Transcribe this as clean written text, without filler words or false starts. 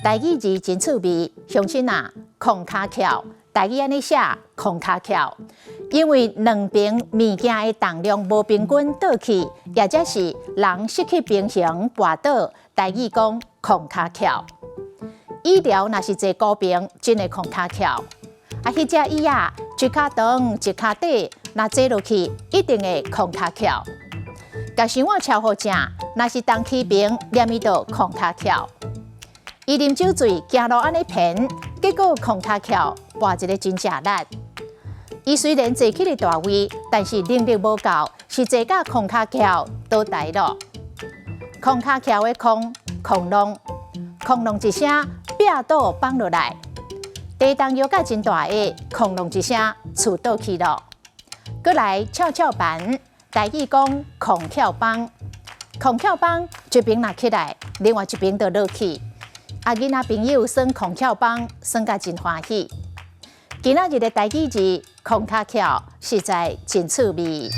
台語字真趣味，鄉親啊，空跤翹，台語按呢寫空跤翹，因為兩邊物件的重量無平均倒去，抑者是人失去平衡跋倒，台語講空跤翹。醫療若是坐高頻，真會空跤翹。啊，彼隻椅仔一跤長一跤短，若坐落去一定會空跤翹。共想我超好食，若是動起爿，連伊就空跤翹。伊啉酒醉，行路按呢偏，結果空跤翹，跋一个真食力。伊雖然坐起咧大位，但是能力無夠，是坐甲空跤翹倒台咯。空跤翹的空空浪，空浪一聲，壁倒放落來。地動搖甲真大下，空浪一聲，厝倒去咯。閣來蹺蹺板，台語講空翹枋，空翹枋一邊若起來，另外一邊就落去。啊，囡仔朋友耍空翹枋，耍甲真歡喜。今仔日的台語字空跤翹，實在真趣味。